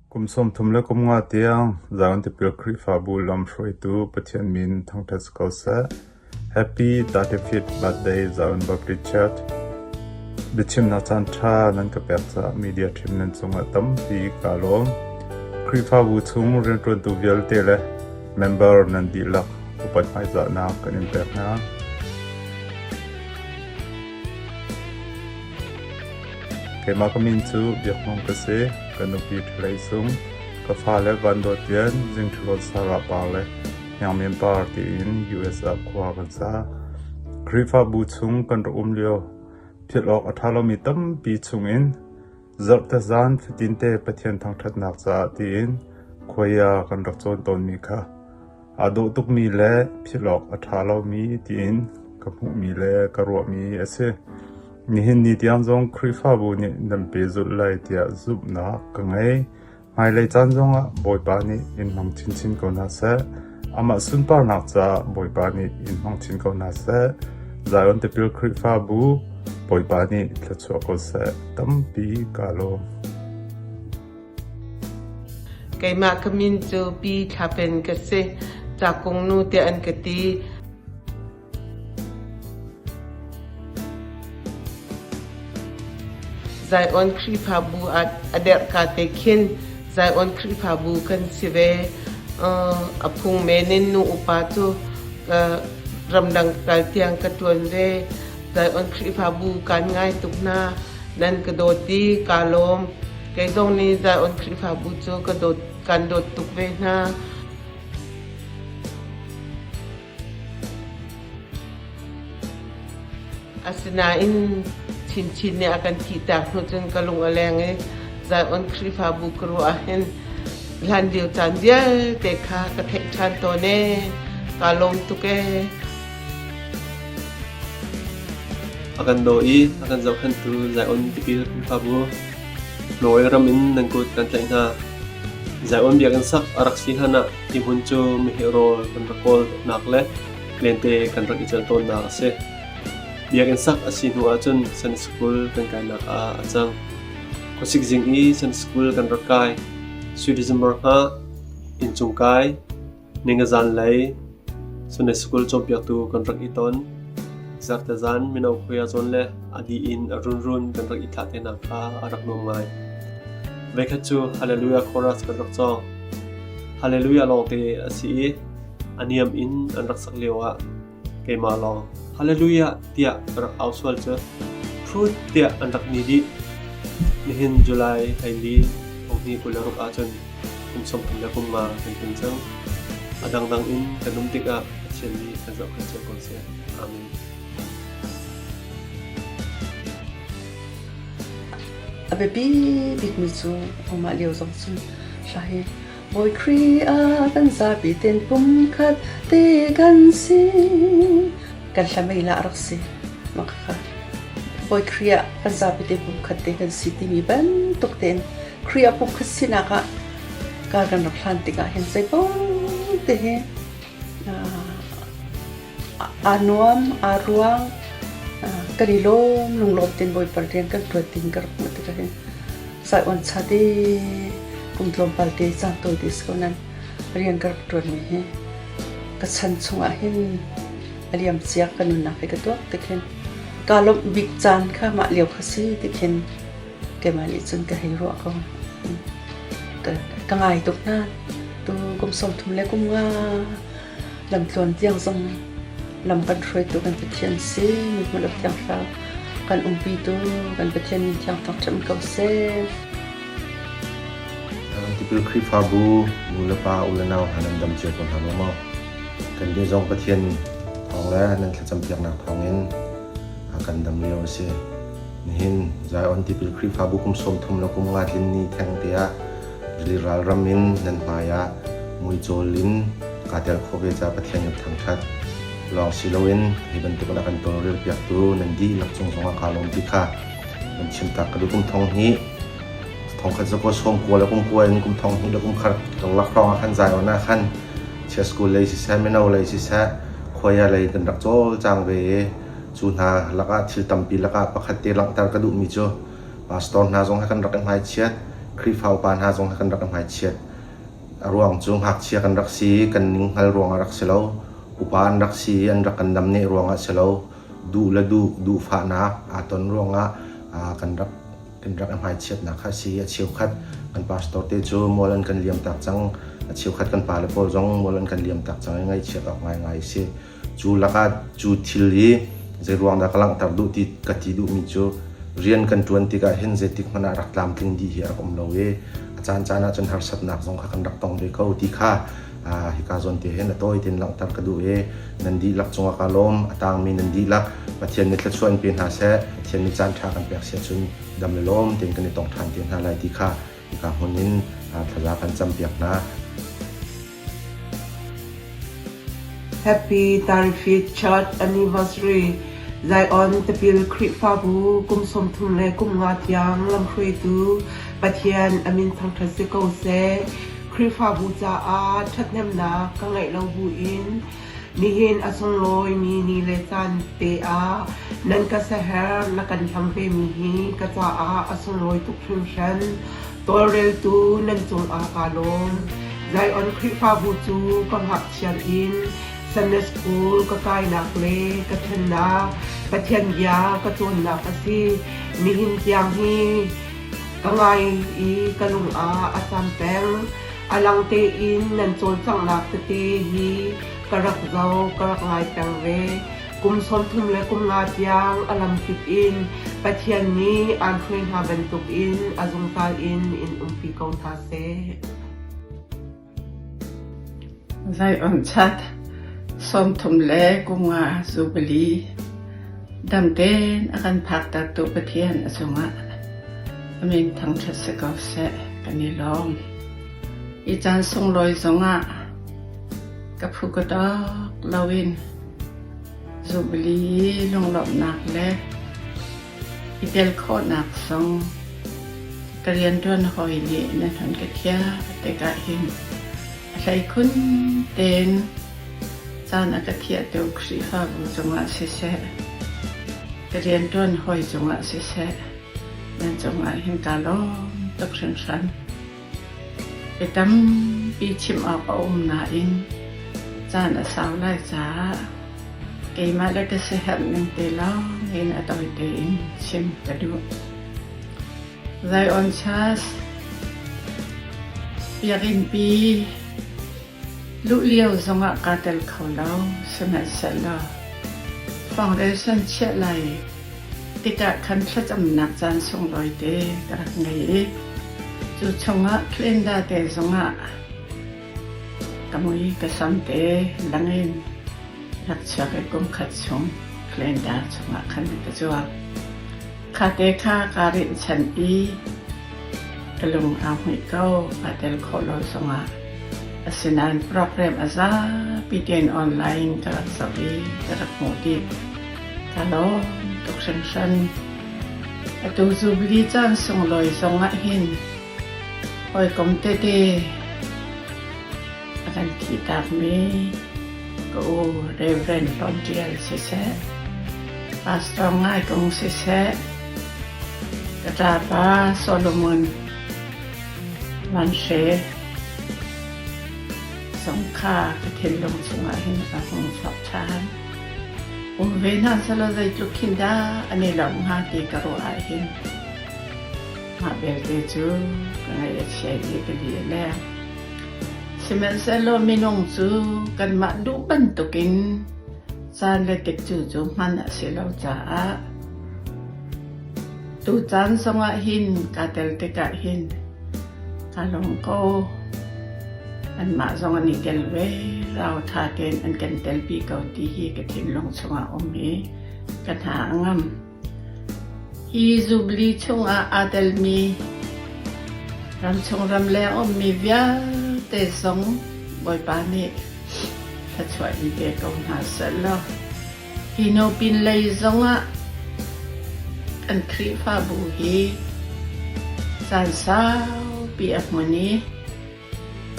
Kum 35 le kum nga tiang Zion Tipil Khrihfabu lamhruaitu Pathian min thangṭhat si ko seh. Happy 35th birthday Zion Baptist Church. Biachimnak caan ṭha nan ka pek caah media ṭhim nan cungah tampi kaa lawm. Khrihfabu chung rianṭuantu vialte le member nan dihlak upat hmaizahnak kan in pek hna. Keimah ka min cu Biak Hmung ka si. Ka nupi Ṭhalei Sung, ka fale Van Dawt Lian, Zing Ṭhalawn Sarah Par le Hniang Men Par tiin US ah khua kan sa. Khrihfabu chung kan rak um lio philh awk a ṭha lomi tampi chungin zarhte zan fatinte Pathian thangṭhatnak caah tiin khuaia kan rak cawn tawnmi kha Aa dawh tukmi le philh awk a ṭha lomi tiin ka hmuhmi le ka ruahmi a si. Nihin ni tiang zong Khrihfabu nih nan pehzulh lai tiah zumhnak ka ngei. Hmailei caan zongah Bawipa nih in hmang chinchin ko hna seh. Amah sunparnak caah Bawipa nih in hmang chin ko hna seh. Zion Tipil Khrihfabu Bawipa nih thluachuah ko seh. Tampi kaa lawm. Keimah ka min cu Pi Thla Pen ka si. Cakung nu tiah an ka ti. Zion Khrihfabu ah a derhka te khin Zion Khrihfabu kan si ve. A phung men in nu upa cu ramdang kal tiang ka ṭuan ve. Zion Khrihfabu kaan ngai tuk hna. Nan ka dawt i kaa lawm. Kei zong nih Zion Khrihfabu cu ka dawt, kan dawt tuk ve hna. Asinain chinchin nih a kan thihtak hnu cun ka lung a leng i Zion Khrihfabu ka ruah ahhin hlan lio caan vialte kha ka theih ṭhan tawn ee. Kaa lawm tuk ee. A kan daw i a kan zohkhenhtu Zion tipil Khrihfabu, Norway ram in nan kut kan tlaih hna. Zion biakinn sak a rak si hlanah hi hmun cu meheh rawl kan rak kawlnak le lente kan rak i celh tawnnak a si. Biakinn sak a si hnu ahcun Sunday School kan kainak ah a cang. Khuasik zing i Sunday School kan rak kai. Sui December hngah, inncung kai, Ningazan lei Sunday School cawnpiaktu kan rak i ton. Zarhtezan mino khuia zawn le a dih in a runrun kan rak i thlah te hna kha a rak nuam ngai. Voikhat cu Hallelujah Chorus kan rak cawng. Hallelujah lawngte a si i a niam in an rak sak lio ah keimah lawng Hallelujah tiah ka rak au sual cu phut tiah an rak ni dih. Nihin July 12, 2026 ahcun kum 30 le kum nga kan tling cang. A dangdang in kan um tikah Pathian nih kan zohkhenh cio ko seh. Amen. A biapi bikmi cu amah lio zong cun hla hi Bawi Khrih ah kan zapi ten pumkhat te kan si. Kan hla mei la rak si. Mah kha Bawi Khrih ah kan zapi te pumkhat te kan si timi bantuk tein Khrih ah pumkhat sinak ah kar kan rak hlan tikah hin zeipaoh te hi aa nuam, aa ruang, kan i lawm, lunglawm tein Bawipa rian kan ṭuan tiin ka rak hmuh tikah hin saiawn cha te kum tlawmpal te caan tawi te si ko nain rian ka rak ṭuanmi hi ka chan chungah hin a liam cia ka nunnak hi ka tuak tik hin kaa lawmh bik caan kha mah lio kha si ti khin Keimah nih cun ka hei ruah ko. Ka ngai tuk hna. Tu kum 30 le kum nga lamtluan tiang zong lam kan hruaitu kan Pathian si. Mithmai thiang thlarau kan umpitu kan Pathian min thiang thangṭhat ko seh. Tipil Khrihfabu nu le pa u le nau hna nan dam cio ko hna maw maw? Kan nih zong Pathian thawng le nan thlacam piaknak thawngin kan dam lio a si. Nihin Zion Tipil Khrihfabu kum 30 le kum nga tlin ni theng te ah rili ral ram in nan hmai ah muicawl in kaa tel khawh ve caah Pathian kan thangṭhat. Lawng si loin hi bantuk in a kan tawlrel piaktu nan dihlak cung zongah kaa lawm ti kha kan chimtak ka duh. Kum thong hnih thong khat zakua sawm kua le kum kua in kum thong hnih le kum khat karlak hrawng ah khan Zion ah khan Chia School lei siseh mino lei siseh khuaia lei kan rak cawlcang ve i Cu hna lakah thil tampi lakah pakhat te langhter ka duhmi cu pastor hna zong he kan rak i hmaichiat. Khrihfa upa hna zong kha kan rak i hmaichiat. A ruang cu ngakchia kan rak si i kan ninghngal ruangah rak si lo. Upa an rak si i an rak kan namneh ruangah si lo. Duh le duh, duhfahnak aa ton ruangah kan rak kan rak i hmaichiatnak kha a si. A cheukhat kan pastor te cu mual an kan liam tak cang. A cheukhat kan pale pawl zong mual an kan liam tak cang i ngaihchiat awk ngaingai a si. Cu lakah cu thil hi zeiruang dah ka langhter duh ti ka ti duhmi cu rian kan ṭuan tikah hin zeitik hmanh ah rak tlamtling dih hi a rak um lo i a caancaan ahcun harsatnak zong kha kan rak tong ve ko ti kha hika zawn te hin a tawi tein langhter ka duh i nan dihlak cungah kaa lawm. A tangmi nan dihlak Pathian nih thluachuah in pe hna seh. Pathian nih caan ṭha kan pek si ahcun dam le lawm tein kan i tong ṭhan te hna lai ti kha hika hmun in thlaza kan campiak hna. Happy 35th Church Anniversary Zion Tipil Khrihfabu kum 35 tiang lamhruaitu Pathian a min thangṭhat si ko seh. Khrihfabu caah ṭhathnemnak ka ngeih lo buin nihin a sunglawimi ni le caan te ah nan ka siaherh na kan hlam vemi hi ka caah a sunglawi tuk hringhran. Tawlreltu nan cungah kaa lawm. Zion Khrihfabu cu ka ngakchia in Sunday School ka kainak le ka ṭhannak Pathian bia ka cawnnak a si. Nihin tiang hi ka ngai i ka lung ah a cam peng. A lang tein nan cawlcanghnak tete hi ka rak zoh, ka rak ngai peng ve. Kum 35 tiang a lamkip in Pathian nih aan hruai hna bantukin a zungzal in in umpi ko hna seh. Zion chat 35 Jubilee dam tein a kan phaktertu Pathian a cungah a min thangṭhat si ko seh kan i lawm. Hi caan sunglawi zongah ka phu ka tawk loin Jubilee lunglawmhnak le i tel khawhnak zong ka rianṭuan hawi nih nan hun ka thiah tikah hin a hleikhun tein caan a ka thiahtu Khrihfabu cungah siseh, ka rianṭuan hawi cungah siseh, nan cungah hin kaa lawm tuk hringhran. Bia tampi chim awk a um nain caan a sau lai caah keimah le ka siaherh ning te lawng in a tawi tein chim ka duh. Zion Church biakinnpi Luh lio zongah kaa tel kho lo, sihmanhsehlaw foundation chiah lai tikah khan thlacamnak caan sunglawi te ka rak ngei i cu chungah calendar te zongah ka mui ka sam te langin rak chuak i kum khat chung calendar chungah khan ka zuak. Khate kha kaa rinhchan i ka lung aa hmuih ko, aa tel khawh lo zongah. Asinain program a zapi tein online ka rak zoh i ka rak hmuh dih. Ka lawm tuk hringhran. Atu Jubilee caan sunglawi zong ah hin hawikom tete A kan thihtakmi ka u Reverend Hlawn Ṭial siseh, Pastor Ngai Kung siseh, ka ṭapa Solomon Van Hre zong kha ka thinlung chungah hin a hung chuak ṭhan. Um ve hna sehlaw zeitluk khin dah an i lawmh hnga ti ka ruah ahhin mah belte cu ka ngaih a chia i ka li a leng. Sihmanhsehlaw minung cu kanmah duh bantukin caan le tikcu cu hman a si lo caah tucaan zongah hin kaa tel tikah hin kaa lawm ko. Anmah zong an i tel ve, rauṭha tein an kan telpi ko ti hi ka thinlung chungah a um i ka hna a ngam. Hi Jubilee chungah aa telmi ramchung ramleng ummi vialte zong Bawipa nih thluachuah in pe ko hna sehlaw hi hnu pinlei zongah kan Khrihfabu hi caan saupi a hmun i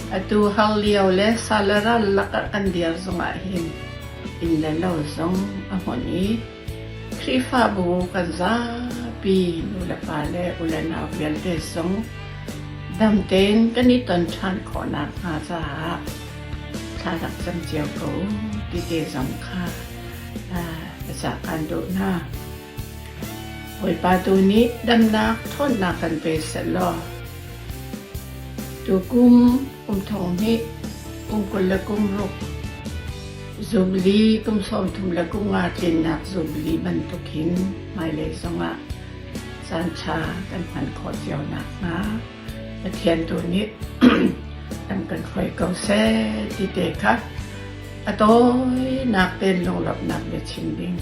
Atu har lio le sa le ral lakah kan dir zongah hin inn le lo zong a hmun i Khrihfabu kan zapi nu le pa le u le nau vialte zong Dam tein kan i ton ṭhan khawhnak hnga caah thla rak cam cio ko ti te zong kha biacah kaan duh hna. Bawipa tu nih damnak ṭhawnnak kan pe sehlaw tukum kum thong hnih kum 20 le kum ruk zubili kum 30 le kum nga tlinnak zubili bantuk hin hmailei zongah caanṭha kan hman khawh cio nakhnga Pathian tu nih lam kan hruai ko seh ti te kha a tawinak tein lunglawmhnak biachim ding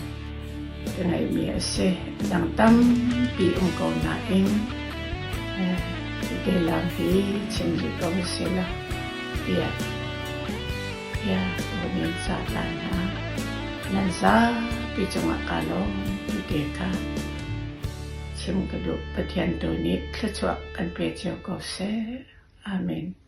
ka ngeihmi a si. A dang tampi um ko nain hi lam hi chim rih ko sih law tiah bia ka vun in cah lai hna. Nan zapi cungah kaa lawm ti te kha chim ka duh. Pathian tu nih thluachuah kan pe cio ko seh. Amen.